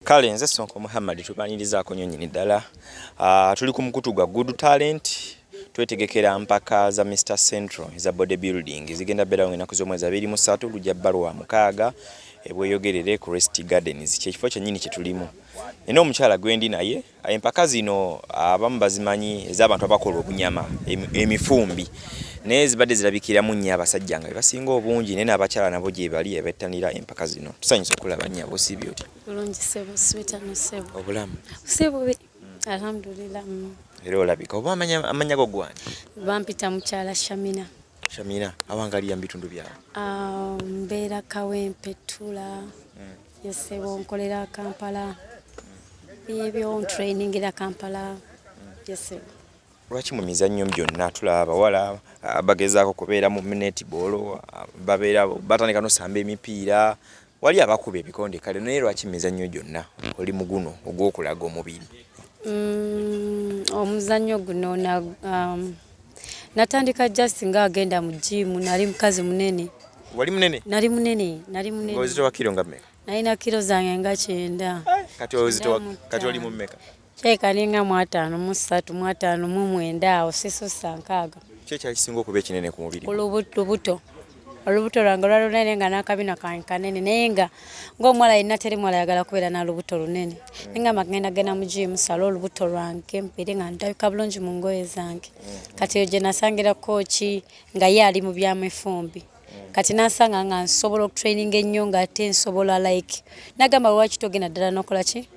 Kale nze Sonko Muhammad, tubanirizaako nnyo nnyini ddala. Tuli ku mukutu gwa Good Talent, twetegekera mpaka za Mr Central eza body building, zigenda beerawo ennaku z'omwezi 23, lujja bba lwa mukaaga, ebweyogerere ku Rest Gardens, kyekifo kyennyini kye tulimu. Nina omukyala gwendi naye. Empaka zino abamu bazimanyi ez'abantu abakola obunyama, emifumbi, naye zibadde zirabikiramu nnyo abasajja nga bebasinga obungi, naye n'abakyala nabo gye bali ebettanira empaka zino. Tusanyusa okulaba nnyabo. Osiibye otya? Bulungi ssebo, sweetano ssebo. Obulamu? Si bubi, alhamdulillah. Era olabika oba amanya go gwani? Bampita mukyala Shamina. Shamina, awangalira mu bitundu byawe? Ah, mbeera Kawempe Ttula. Yes ssebo, nkolera Kampala, ebyo ntrainingira Kampala. Yes ssebo. Lwaki mu mizannyo gyonna tulaba abawala bagezaako kubeera mu netball, babeera batandika nosamba emipiira, wali abakuba ebikonde kale, naye lwaki mu mizannyo gyonna oli mu guno ogw'okulaga omubiri? Omuzannyo guno natandika just nga agenda mu gym. Nali mukazi munene. Wali munene? Nali munene, nali munene. Ng'ozitowa kiro nga mmeka? Nalina kiro zange nga 90. Kati ozitowa? 95. Kati oli mu mmeka? Kyeka ninga mu 53, mu 59 awo, sisussa 60. Ki ekyali kisinga okuba ekinene ku mubiri? Olubuto, olubuto lwange lwali lunene, nga n'akabina kange kanene, naye nga ng'omuwala yenna teri muwala ayagala kubeera n'olubuto lunene. Naye nga magenda genda mu gym, sala olubuto lwange, mbeere nga ndabika bulungi mu ngoye zange. Kati eyo gye nasangira coach nga ye ali mu byamifumbi. Kati nansanga nga nsobola okutraininga ennyo, ng'ate nsobola like nagamba, "Lwaki togenda ddala n'okola ki?"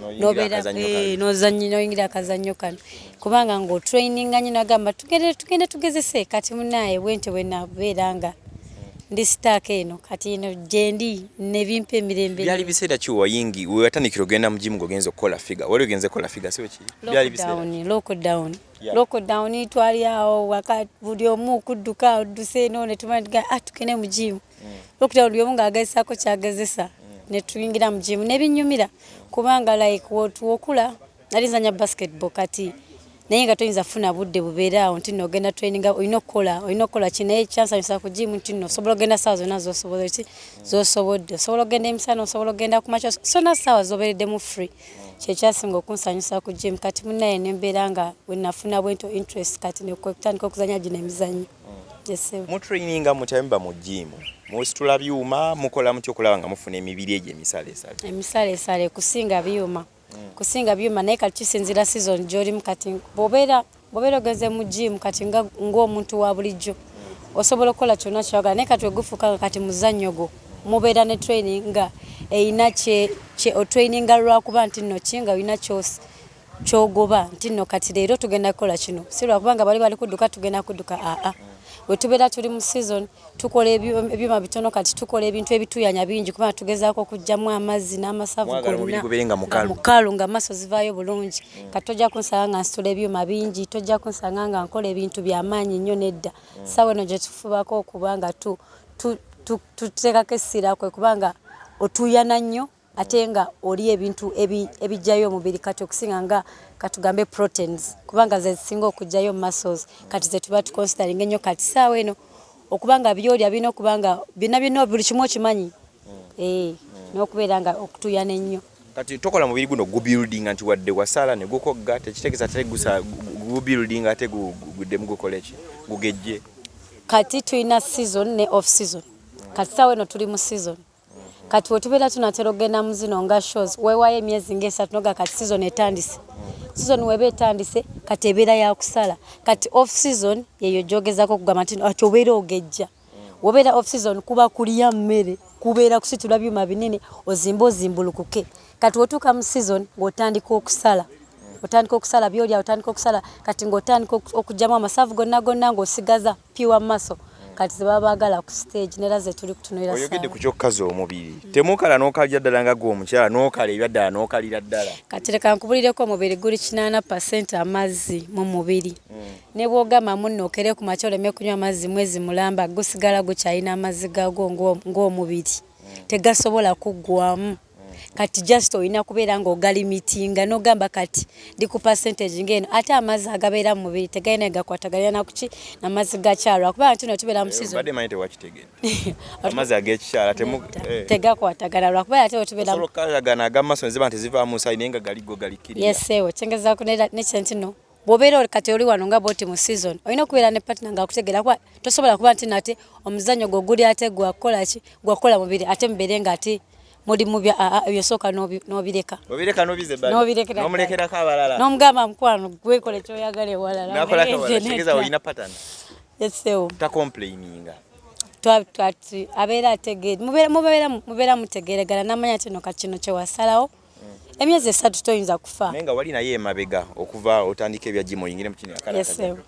N'oyingira akazannyo kano. N'ozannya, n'oyingira akazannyo kano, kubanga ng'otraininga nnyo. Nagamba, "Tugende, tugende tugezese." Kati munaaye bwentyo bwe nabeera nga ndi stuck eno. Kati eno gyendi nebimpa emirembe. Byali biseera ki wayingi wewatandikira ogenda mu gym ng'ogenza okukola figure? Wali ogenze kukola figure, si wekiri? Byali biseera Lockdown, lockdown. Yeah. Lockdown, twali awo waka, buli omu kudduka, odduse eno, ne tumanya tuga, "Ah, tugende mu gym." Lockdown, buli omu ng'agezesaako kyagezesa, ne tuyingira mu gym, nebinyumira kubanga like wokula nali nzanya basketball kati, naye nga toyinza kufuna budde bubeere awo nti nno ogenda training, olina okukola, olina okukola ki. Naye kyansanyusa ku gym nti nno osobola ogenda ssaawa zonna zosobola ki zosobodde, osobola ogenda emisana, osobola ogenda ku makya, sonna ssaawa zobeereddemu free. Kyekyasinga okunsanyusa ku gym. Kati munnaye nembeera nga wenafuna bwento interest, kati nekutandika okuzanya gino emizannyo. Yes, sir. Mu traininga mutya? Muba mu gym musitula byuma, mukola mutya okulaba nga mufuna emibiri egyo emisalesale? Emisalesale kusinga byuma, kusinga byuma, naye kati kisinzira season gy'olimu. Kati bw'obeera ogenze mu gym kati nga ng'omuntu wa bulijjo, osobola okukola kyonna ky'oyagala, naye kati wegufuuka nga kati muzannyo gwo, mubeera ne training nga erina kye otraininga, lwakuba nti nno ki nga olina kyogoba nti nno kati leero tugenda kukola kino, si lwakubanga bali bali kudduka tugenda kudduka. Aa, bwe tubeera tuli mu season, tukola ebyuma bitono. Kati tukola ebintu ebituyanya bingi kubanga tugezaako okuggyamu amazzi n'amasavu Mwagala omubiri gonna gubeere nga mukalu. Mukalu, nga maaso zivaayo bulungi. Kati tojja kunsanga nga nsitula ebyuma bingi, tojja kunsanga nga nkola ebintu byamaanyi nnyo, nedda. Ssaawa eno gye tufubako okuba nga tuteekako essira kwe kubanga otuuyana nnyo, ate nga oli ebintu ebijjayo omubiri kati okusinga nga katugambe proteins, kubanga ze zisinga okuggyayo muscles. Kati ze tuba tuconsidering ennyo kati saawa eno, okuba nga byolya birina okuba nga byonna byonna buli kimu okimanyi, n'okubeera nga okutuuyana ennyo. Kati tokola mubiri guno gubuildinga nti wadde wasala ne gukogga tekitegeeza ate gubuildinga ate guddemu gukole ki, gugejje? Kati tulina season ne off season. Kati saawa eno tuli mu season. Kati wetubeera tunatera okugenda mu zino nga shows, weewaayo emyezi nga 3 noga kati season etandise. Season weba etandise, kati ebeera yakusala. Kati off season yeyo gyogezako okugamba nti ati obeera ogejja. Wobeera off season, kuba kulya mmere, kubeera kusitula byuma binene, ozimbe, ozimbulukuke. Kati wotuuka mu season ng'otandika okusala, otandika okusala byolya, otandika okusala, kati ng'otandika okugyamu amasavu gonna gonna, ng'osigaza pure muscle kati ze baba baagala ku stage, nera ze tuli kutunulira. Oyogedde ku kyokkaza omubiri. Temukala n'okalira ddala nga gwe omukyala, n'okala ebya ddala, n'okalira ddala? Kati leka nkubulireko, omubiri guli 80% amazzi mu mubiri. Ne bw'ogamba munno okere ku makya oleme kunywa amazzi mwezi mulamba, gusigala gukyalina amazzi gago ng'omubiri, tegasobola kuggwamu. Kati just olina kubeera ng'ogalimitinga n'ogamba kati ndi ku percentage ng'eno, ate amazzi agabeera mu mubiri tegalina gakwataganira nakuki namazzi gakyalwa, lwakuba nti no tubeera mu season. Badde manyi tewakitegedde, amazzi ag'ekikyala Tegakwatagana, lwakuba ate wetubeera Osobola okukalagana ag'amaaso ne ziba nti zivaamu musaayi, naye nga gali go galikkirira. Yeseewo kyengezaako nekye nti no bw'obeera oli kati oli wano nga bwoti mu season, olina okubeera ne partner ng'akutegeera, kuba tosobola kuba nti nate omuzannyo gwo guli ate gwakukola ki, gwakukola mubiri, ate mubeere nga ate muli mu bya aa, ebyo sooka n'obireka. Obireka n'obiza ebbali. N'obirekera. N'omulekerako abalala. N'omugamba, mukwano, gwekola kyoyagala ewalala. Nakolako Naye abalala. nze Kitegeeza nedda. olina partner Yeseewo. Tacomplaininga? Abeera ategeere, mubeera mutegeeragana, n'amanya nti no kati kino kyewasalawo, emyezi 3 toyinza kufa. Naye nga wali naye emabega okuva otandika ebya gym oyingire mu kino akala Yeseewo.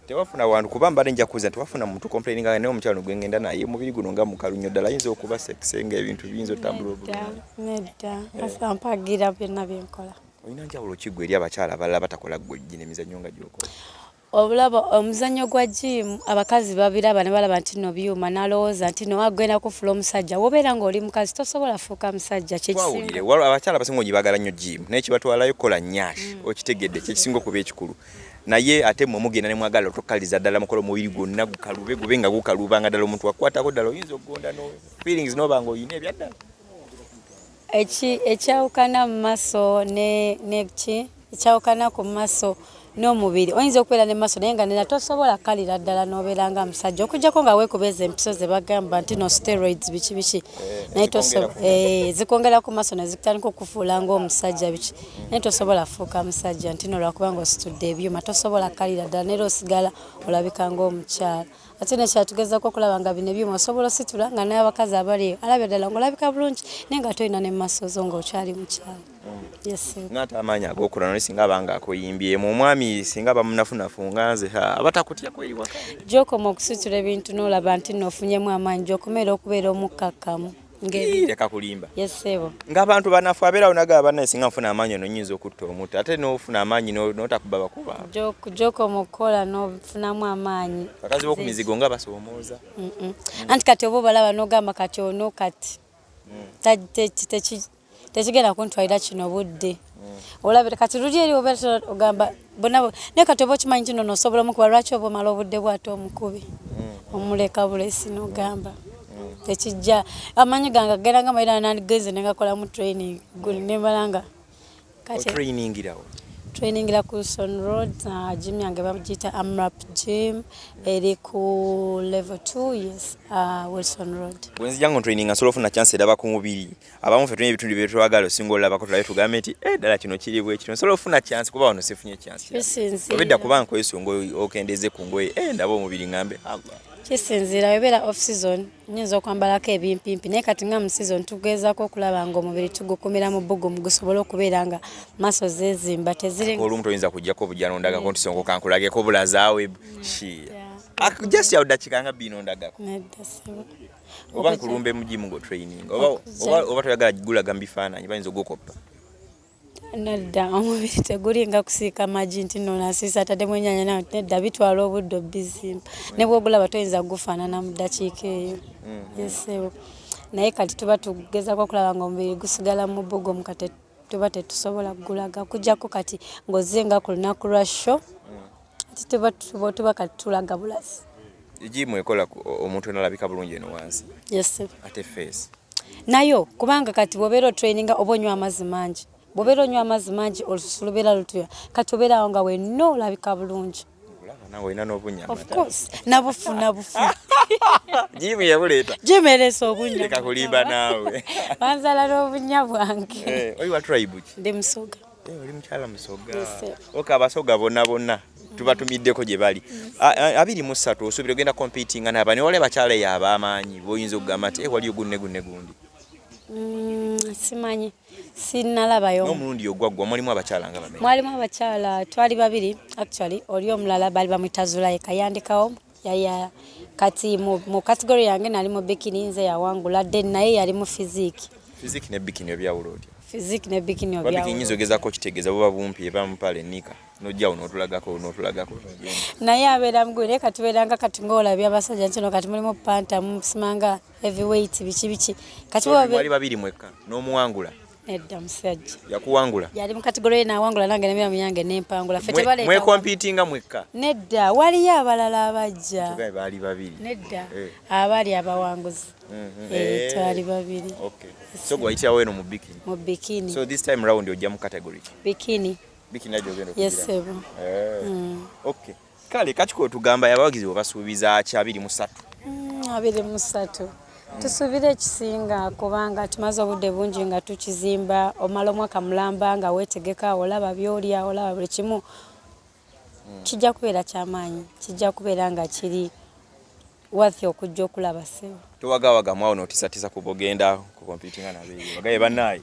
Tewafuna wantu, kuba mbadde nja kubuuza nti wafuna muntu complaininga, naye omukyalo gwe ngenda naye omubiri guno nga mukalu nnyo ddala, ayinza okuba sexe nga ebintu biyinza otambula obulungi? Nedda, ampagira byonna byenkola. Olina njawulo ki gwe eri abakyala abalala batakola gwe gino emizannyo nga gyokola? Obulaba omuzannyo gwa gym, abakazi babiraba ne balaba nti no byuma, n'alowooza nti no agenda kufuula omusajja. Wobeera ng'oli mukazi tosobola fuuka musajja. Twawulire. Kyekisinga. Waliwo abakyala abasinga ongi baagala nnyo gym, naye kibatwalayo kukola nyash, okitegedde, kyekisinga okuba ekikulu. Naye ate mmwe mugenda ne mwagala otokkaliza ddala mukola omubiri gwonna gukalube, gube nga gukaluba, nga ddala omuntu wakukwatako ddala oyinza okugonda no feelings noba nga oyina ebyaddala. Ekyawukana mu maaso ne ki ekyawukana ku maaso n'omubiri, oyinza okubeera ne maaso naye nga nera tosobola kalira ddala n'obeera nga musajja, okuggyako nga weekubeeza empiso ze bagamba nti no steroids biki biki, naye Ezikwongera ku zikwongera ku maaso ne zikutandika okufuula ng'omusajja biki, naye tosobola fuuka musajja nti no lwakuba nga ositudde ebyuma. Tosobola kalira ddala, neera osigala olabika ng'omukyala. Ate nekyatugezako okulaba nga bino ebyuma osobola ositula nga n'abakazi abali eyo alabya ddala ng'olabika bulungi, naye nga tolina ne maaso zo ng'okyali mukyala. Yes, sir. Ng'ate amaanyi ag'okola naye singa abanga akuyimbyemu omwami, singa bamunafunafu nga nze, ha, abatakutya kweri waka. Gy'okoma okusitula ebintu n'olaba nti nno ofunyemu amaanyi, gy'okomeera okubeera omukkakkamu. Leka kulimba. Yesebo. Ng'abantu banafu abeerawo nagaba bannaye, singa nfuna amaanyi ono nyinza okutta omuto, ate n'ofuna amaanyi n'otakuba bakuba. Gy'okoma okukola n'ofunamu amaanyi. Bakazi b'oku mizigo nga basoomooza. Anti kati oba obalaba n'ogamba kati ono kati tekigenda kuntwalira kino budde. Olabira kati luli eri obeera ogamba bonna naye kati oba okimanyi kino nosobola omukuba, lwaki oba omala obudde bwate omukubi omuleka bulesi n'ogamba tekijja amaanyi gange agenda nga maira nandigenze nengakolamu training guli nemala nga kati. Otrainingirawo? Trainingira ku Wilson Road, gym yange bagiyita Amrap Gym, eri ku level 2, yes, Wilson Road. Bwe nzija nga training nsobola ofuna chance eraba ku mubiri? Abamu ffe tulina ebitundu byetwagala, osinga olabako tulabe tugambe nti eh, ddala kino kiri bwe kino, nsobola ofuna chance? Kuba wano sifunye chance. Kisinziira. Obedda kuba nkwesunga okendeze ku ngoye, eh, ndaba omubiri ngambe Allah. Kisinziira, webeera off season nyinza okwambalako ebimpimpi, naye kati nga mu season tugezaako okulaba nga omubiri tugukumira mu bbugumu gusobole okubeera nga maaso zeezimba teziri. Olumu toyinza kujjako obujja nondagako nti sonko kankulageko bulazaawe shi just awo dakiika nga 2 nondagako. Nedda ssebo. Oba nkulumbe mu gym ngo training oba toyagala gulaga mu bifaananyi, bayinza ogukoppa? Nedda, omubiri tegulinga kusiika magi nti nno nasiisa ataddemu ennyaanya nawe. Nedda, bitwala obudde obizimba, ne bwogulaba toyinza kugufaanana mu ddakiika eyo. Yesebo, naye kati tuba tugezaako okulaba nga omubiri gusigala mu bbugumu, kati tuba tetusobola kugulaga okuggyako kati ng'ozze nga ku lunaku lwa show, ati tuba kati tulaga bulazi. Gym ekola omuntu onalabika bulungi eno wansi? Yesebo. Ate face? Nayo, kubanga kati bw'obeera otraininga oba onywa amazzi mangi, bw'obeera onywa amazzi mangi olususu lubeera lutuya, kati obeerawo nga wenna olabika bulungi. Olaba nawe olina n'obunyama. Of course, nabufuna bufu. Gym yabuleeta? Gym ereese obunnya. Leka kulimba naawe. Banzala n'obunnya bwange. Eh, oli wa tribe ki? Ndi Musoga. Eh, oli mukyala Musoga? Yes, sir. Ok, Abasoga bonna bonna tubatumiddeko gye bali. 23 osuubira ogenda competinga n'abani? Wali abakyala eyo ab'amaanyi boyinza okugamba nti, "Eh, waliyo gunne gunne gundi"? Simanyi, sinnalabayo. N'omulundi ogwaggwa mulimu abakyala nga bameka? Mwalimu abakyala, twali babiri actually. Oli omulala baali bamwita Zulaika, yandikawo yaya. Kati mu category yange nali mu bikini, nze yawangula, then naye yali mu physique. Physique ne bikini obyawula otya? Physique ne bikini Oba bikini obyawula. Nyinza ogezaako okitegeeza, buba bumpi eba mpale nika nojjawo n'otulagako n'otulagako. Naye abeera mugulu, naye kati tubeeranga kati ng'olabye abasajja nti no kati mulimu panta musimanga heavyweight biki biki, kati mwali babiri mwekka n'omuwangula? Nedda, musajja. Yakuwangula? Yali mu category ye n'awangula, nange nemira mu yange nempangula. Ffe tebaleeta. Mwekompitinga mwekka? Nedda, waliyo abalala abajja. Tugambe baali babiri. Nedda. Eh. Abaali abawanguzi. Eh, twali babiri. Okay. So gwe wayitirawo eno mu bikini? Mu bikini. So this time round ojja mu category ki? Bikini. Bikini najjo ogenda? Yes. Okugira? Sebo. Eh. Okay. Kale kakiko otugamba abawagizi bwe basuubiza ki 23? 23 tusuubire ekisinga, kubanga tumaze obudde bungi nga tukizimba. Omala omwaka mulamba nga weetegeka, olaba byolya, olaba buli kimu. Kijja kubeera kyamaanyi, kijja kubeera nga kiri worth okujja okulaba, ssebo. Towagawaga awo notisatiisa kuba ogenda kukompitinga nabeeyo bagaye bannaaye?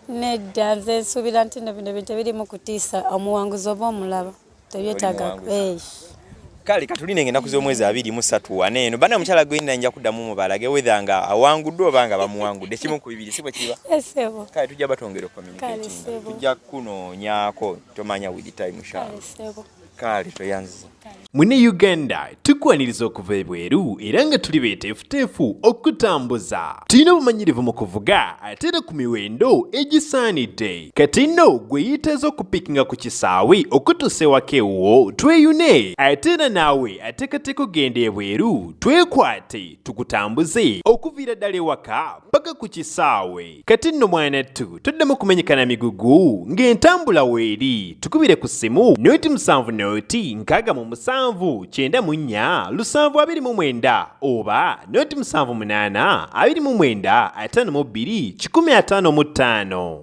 Nedda, nze nsuubira nti no bino bintu ebirimu kutiisa, omuwanguzi oba omulaba tebyetaaga. Muwanguzi. Eh. Kale katuline ennaku z'omwezi 23 wana eno bana omukyala gwenda nja kuddamu mubalage whether nga awanguddwa oba nga bamuwangudde, kimu ku bibiri, si bwe kiba? Ssebo. Kale tujja batongera. Kale, Communicating. ssebo. Tujja kunoonyaako, tomanya, with time sha. Kale ssebo. Kale tweyanziza. Mune Uganda tukwaniriza okuva ebweru era nga tuli beeteefuteefu okutambuza. Tulina obumanyirivu mu kuvuga ate era ku miwendo egisaanidde. Kati nno gwe yeetaaza okupikinga ku kisaawe okutuusa ewaka ewuwo, tweyune. Ate era naawe ateekateeka okugenda ebweru, twekwate tukutambuze okuviira ddala ewaka paka ku kisaawe. Kati nno mwanattu toddamu kumenyekana migugu ng'entambula weeri. Tukubire ku ssimu 0 70 67 94 729 oba 0 78 29 52 155.